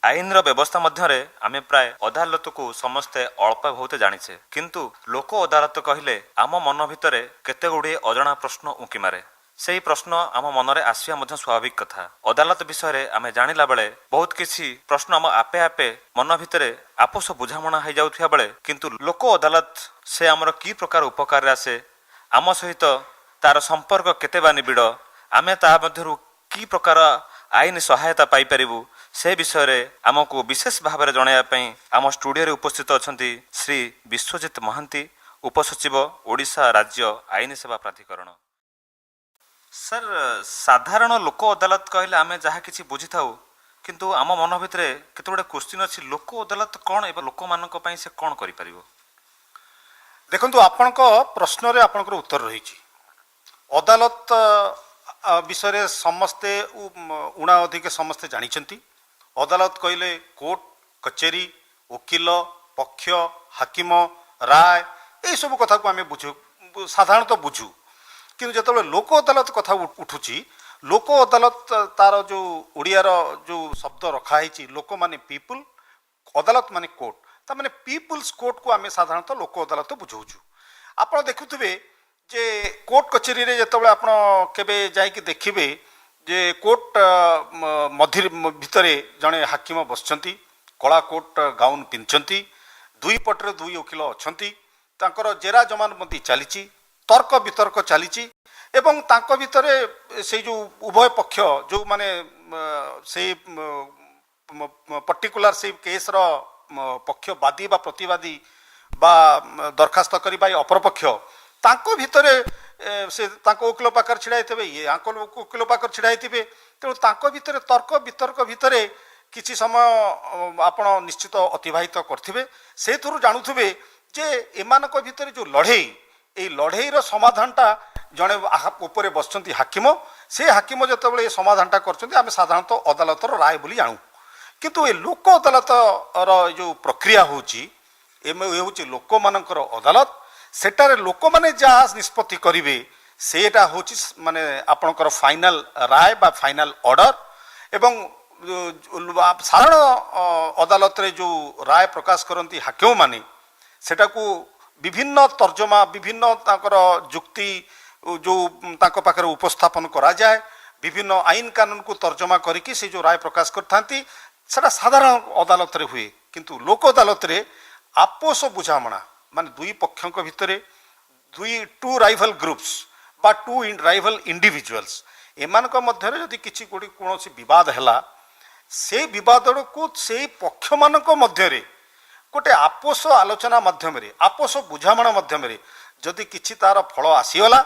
ଆଇନର ବ୍ୟବସ୍ଥା ମଧ୍ୟରେ ଆମେ ପ୍ରାୟ ଅଦାଲତକୁ ସମସ୍ତେ ଅଳ୍ପ ବହୁତ ଜାଣିଛେ, କିନ୍ତୁ ଲୋକ ଅଦାଲତ କହିଲେ ଆମ ମନ ଭିତରେ କେତେ ଗୁଡ଼ିଏ ଅଜଣା ପ୍ରଶ୍ନ ଉଙ୍କି ମାରେ। ସେହି ପ୍ରଶ୍ନ ଆମ ମନରେ ଆସିବା ମଧ୍ୟ ସ୍ୱାଭାବିକ କଥା। ଅଦାଲତ ବିଷୟରେ ଆମେ ଜାଣିଲା ବେଳେ ବହୁତ କିଛି ପ୍ରଶ୍ନ ଆମ ଆପେ ଆପେ ମନ ଭିତରେ ଆପୋଷ ବୁଝାମଣା ହେଇଯାଉଥିବା ବେଳେ, କିନ୍ତୁ ଲୋକ ଅଦାଲତ ସେ ଆମର କି ପ୍ରକାର ଉପକାରରେ ଆସେ, ଆମ ସହିତ ତାର ସମ୍ପର୍କ କେତେ ବା ନିବିଡ଼, ଆମେ ତା ମଧ୍ୟରୁ କି ପ୍ରକାର ଆଇନ ସହାୟତା ପାଇପାରିବୁ, ସେ ବିଷୟରେ ଆମକୁ ବିଶେଷ ଭାବରେ ଜଣାଇବା ପାଇଁ ଆମ ଷ୍ଟୁଡ଼ିଓରେ ଉପସ୍ଥିତ ଅଛନ୍ତି ଶ୍ରୀ ବିଶ୍ୱଜିତ ମହାନ୍ତି, ଉପସଚିବ, ଓଡ଼ିଶା ରାଜ୍ୟ ଆଇନ ସେବା ପ୍ରାଧିକରଣ। ସାର୍, ସାଧାରଣ ଲୋକ ଅଦାଲତ କହିଲେ ଆମେ ଯାହା କିଛି ବୁଝିଥାଉ, କିନ୍ତୁ ଆମ ମନ ଭିତରେ କେତେ ଗୁଡ଼ିଏ କୋଶ୍ଚିନ୍ ଅଛି। ଲୋକ ଅଦାଲତ କ'ଣ ଏବଂ ଲୋକମାନଙ୍କ ପାଇଁ ସେ କ'ଣ କରିପାରିବ? ଦେଖନ୍ତୁ, ଆପଣଙ୍କ ପ୍ରଶ୍ନରେ ଆପଣଙ୍କର ଉତ୍ତର ରହିଛି। ଅଦାଲତ ବିଷୟରେ ସମସ୍ତେ ଉଣା ଅଧିକ ସମସ୍ତେ ଜାଣିଛନ୍ତି। ଅଦାଲତ କହିଲେ କୋର୍ଟ, କଚେରୀ, ଓକିଲ, ପକ୍ଷ, ହାକିମ, ରାୟ, ଏଇସବୁ କଥାକୁ ଆମେ ବୁଝୁ, ସାଧାରଣତଃ ବୁଝୁ। କିନ୍ତୁ ଯେତେବେଳେ ଲୋକ ଅଦାଲତ କଥା ଉଠୁଛି, ଲୋକ ଅଦାଲତ ତାର ଯେଉଁ ଓଡ଼ିଆର ଯେଉଁ ଶବ୍ଦ ରଖାହେଇଛି, ଲୋକମାନେ ପିପୁଲ, ଅଦାଲତ ମାନେ କୋର୍ଟ, ତାମାନେ ପିପୁଲ୍ସ କୋର୍ଟକୁ ଆମେ ସାଧାରଣତଃ ଲୋକ ଅଦାଲତ ବୁଝାଉଛୁ। ଆପଣ ଦେଖୁଥିବେ ଯେ କୋର୍ଟ କଚେରୀରେ ଯେତେବେଳେ ଆପଣ କେବେ ଯାଇକି ଦେଖିବେ ଯେ କୋର୍ଟ ମଧ୍ୟରେ ଭିତରେ ଜଣେ ହାକିମ ବସିଛନ୍ତି, କଳା କୋର୍ଟ ଗାଉନ୍ ପିନ୍ଧିଛନ୍ତି, ଦୁଇ ପଟରେ ଦୁଇ ଓକିଲ ଅଛନ୍ତି, ତାଙ୍କର ଜେରା ଜମାନବନ୍ଦୀ ଚାଲିଛି, ତର୍କ ବିତର୍କ ଚାଲିଛି ଏବଂ ତାଙ୍କ ଭିତରେ ସେଇ ଯେଉଁ ଉଭୟ ପକ୍ଷ ଯେଉଁମାନେ ସେଇ ପର୍ଟିକୁଲାର ସେଇ କେସ୍ର ପକ୍ଷବାଦୀ ବା ପ୍ରତିବାଦୀ ବା ଦରଖାସ୍ତ କରିବା ଏ ଅପରପକ୍ଷ, ତାଙ୍କ ଭିତରେ ସେ ତାଙ୍କ ଓକିଲ ପାଖରେ ଛିଡ଼ା ହେଇଥିବେ, ଇଏ ଆଙ୍କ ଓକିଲ ପାଖରେ ଛିଡ଼ା ହେଇଥିବେ। ତେଣୁ ତାଙ୍କ ଭିତରେ ତର୍କ ବିତର୍କ ଭିତରେ କିଛି ସମୟ ଆପଣ ନିଶ୍ଚିତ ଅତିବାହିତ କରିଥିବେ। ସେଇଥିରୁ ଜାଣୁଥିବେ ଯେ ଏମାନଙ୍କ ଭିତରେ ଯେଉଁ ଲଢ଼େଇ, ଏଇ ଲଢ଼େଇର ସମାଧାନଟା ଜଣେ ଉପରେ ବସିଛନ୍ତି ହାକିମ। ସେ ହାକିମ ଯେତେବେଳେ ଏ ସମାଧାନଟା କରୁଛନ୍ତି, ଆମେ ସାଧାରଣତଃ ଅଦାଲତର ରାୟ ବୋଲି ଜାଣୁ। କିନ୍ତୁ ଏ ଲୋକ ଅଦାଲତର ଏ ଯେଉଁ ପ୍ରକ୍ରିୟା ହେଉଛି, ଏ ହେଉଛି ଲୋକମାନଙ୍କର ଅଦାଲତ। ସେଠାରେ ଲୋକମାନେ ଯାହା ନିଷ୍ପତ୍ତି କରିବେ, ସେଇଟା ହେଉଛି ମାନେ ଆପଣଙ୍କର ଫାଇନାଲ ରାୟ ବା ଫାଇନାଲ ଅର୍ଡର। ଏବଂ ସାଧାରଣ ଅଦାଲତରେ ଯେଉଁ ରାୟ ପ୍ରକାଶ କରନ୍ତି ହାକିମମାନେ, ସେଟାକୁ ବିଭିନ୍ନ ତର୍ଜମା, ବିଭିନ୍ନ ତାଙ୍କର ଯୁକ୍ତି ଯେଉଁ ତାଙ୍କ ପାଖରେ ଉପସ୍ଥାପନ କରାଯାଏ, ବିଭିନ୍ନ ଆଇନ କାନୁନକୁ ତର୍ଜମା କରିକି ସେ ଯେଉଁ ରାୟ ପ୍ରକାଶ କରିଥାନ୍ତି, ସେଟା ସାଧାରଣ ଅଦାଲତରେ ହୁଏ। କିନ୍ତୁ ଲୋକ ଅଦାଲତରେ ଆପୋଷ ବୁଝାମଣା, ମାନେ ଦୁଇ ପକ୍ଷଙ୍କ ଭିତରେ, ଦୁଇ ଟୁ ରାଇଭାଲ ଗ୍ରୁପ୍ସ ବା ଟୁ ରାଇଭାଲ ଇଣ୍ଡିଭିଜୁଆଲ୍ସ, ଏମାନଙ୍କ ମଧ୍ୟରେ ଯଦି କିଛି ଗୋଟେ କୌଣସି ବିବାଦ ହେଲା, ସେଇ ବିବାଦକୁ ସେଇ ପକ୍ଷମାନଙ୍କ ମଧ୍ୟରେ ଗୋଟେ ଆପୋଷ ଆଲୋଚନା ମାଧ୍ୟମରେ, ଆପୋଷ ବୁଝାମଣା ମାଧ୍ୟମରେ ଯଦି କିଛି ତାର ଫଳ ଆସିଗଲା,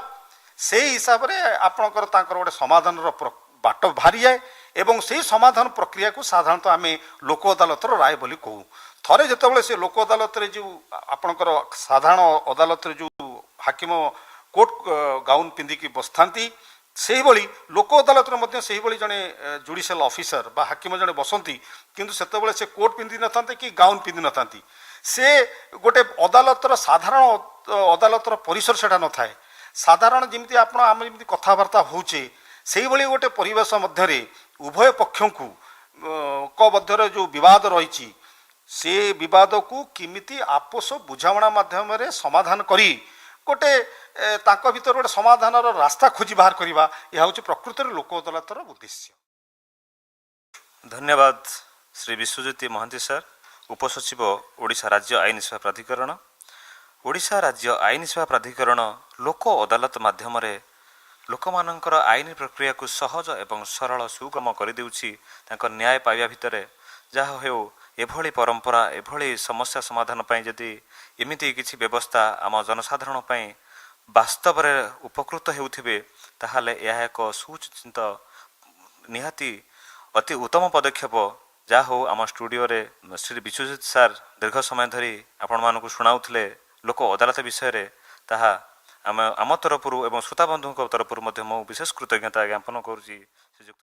ସେଇ ହିସାବରେ ଆପଣଙ୍କର ତାଙ୍କର ଗୋଟେ ସମାଧାନର ବାଟ ବାହାରିଯାଏ ଏବଂ ସେଇ ସମାଧାନ ପ୍ରକ୍ରିୟାକୁ ସାଧାରଣତଃ ଆମେ ଲୋକ ଅଦାଲତର ରାୟ ବୋଲି କହୁ। ଥରେ ଯେତେବେଳେ ସେ ଲୋକ ଅଦାଲତରେ ଯେଉଁ ଆପଣଙ୍କର ସାଧାରଣ ଅଦାଲତରେ ଯେଉଁ ହାକିମ କୋର୍ଟ ଗାଉନ୍ ପିନ୍ଧିକି ବସିଥାନ୍ତି, ସେଇଭଳି ଲୋକ ଅଦାଲତରେ ମଧ୍ୟ ସେଇଭଳି ଜଣେ ଜୁଡ଼ିସିଆଲ ଅଫିସର ବା ହାକିମ ଜଣେ ବସନ୍ତି। କିନ୍ତୁ ସେତେବେଳେ ସେ କୋର୍ଟ ପିନ୍ଧି ନଥାନ୍ତି କି ଗାଉନ୍ ପିନ୍ଧି ନଥାନ୍ତି। ସେ ଗୋଟେ ଅଦାଲତର, ସାଧାରଣ ଅଦାଲତର ପରିସର ସେଟା ନଥାଏ। ସାଧାରଣ ଯେମିତି ଆପଣ ଆମେ ଯେମିତି କଥାବାର୍ତ୍ତା ହେଉଛେ, ସେଇଭଳି ଗୋଟେ ପରିବେଶ ମଧ୍ୟରେ ଉଭୟ ପକ୍ଷଙ୍କୁ ଙ୍କ ମଧ୍ୟରେ ଯେଉଁ ବିବାଦ ରହିଛି, ସେ ବିବାଦକୁ କେମିତି ଆପୋଷ ବୁଝାମଣା ମାଧ୍ୟମରେ ସମାଧାନ କରି ଗୋଟେ ତାଙ୍କ ଭିତରେ ଗୋଟେ ସମାଧାନର ରାସ୍ତା ଖୋଜି ବାହାର କରିବା, ଏହା ହେଉଛି ପ୍ରକୃତରେ ଲୋକ ଅଦାଲତର ଉଦ୍ଦେଶ୍ୟ। ଧନ୍ୟବାଦ ଶ୍ରୀ ବିଶ୍ୱଜିତ ମହାନ୍ତି ସାର୍, ଉପସଚିବ, ଓଡ଼ିଶା ରାଜ୍ୟ ଆଇନ ସେବା ପ୍ରାଧିକରଣ। ଓଡ଼ିଶା ରାଜ୍ୟ ଆଇନ ସେବା ପ୍ରାଧିକରଣ ଲୋକ ଅଦାଲତ ମାଧ୍ୟମରେ ଲୋକମାନଙ୍କର ଆଇନ ପ୍ରକ୍ରିୟାକୁ ସହଜ ଏବଂ ସରଳ, ସୁଗମ କରିଦେଉଛି ତାଙ୍କ ନ୍ୟାୟ ପାଇବା ଭିତରେ। ଯାହା ହେଉ, ଏଭଳି ପରମ୍ପରା, ଏଭଳି ସମସ୍ୟା ସମାଧାନ ପାଇଁ ଯଦି ଏମିତି କିଛି ବ୍ୟବସ୍ଥା ଆମ ଜନସାଧାରଣ ପାଇଁ ବାସ୍ତବରେ ଉପକୃତ ହେଉଥିବେ, ତାହେଲେ ଏହା ଏକ ସୁଚିନ୍ତିତ, ନିହାତି ଅତି ଉତ୍ତମ ପଦକ୍ଷେପ। ଯାହା ହଉ, ଆମ ଷ୍ଟୁଡ଼ିଓରେ ଶ୍ରୀ ବିଶ୍ୱଜିତ ସାର୍ ଦୀର୍ଘ ସମୟ ଧରି ଆପଣମାନଙ୍କୁ ଶୁଣାଉଥିଲେ ଲୋକ ଅଦାଲତ ବିଷୟରେ। ତାହା ଆମେ ଆମ ତରଫରୁ ଏବଂ ଶ୍ରୋତାବନ୍ଧୁଙ୍କ ତରଫରୁ ମଧ୍ୟ ମୁଁ ବିଶେଷ କୃତଜ୍ଞତା ଜ୍ଞାପନ କରୁଛି ଶ୍ରୀଯୁକ୍ତ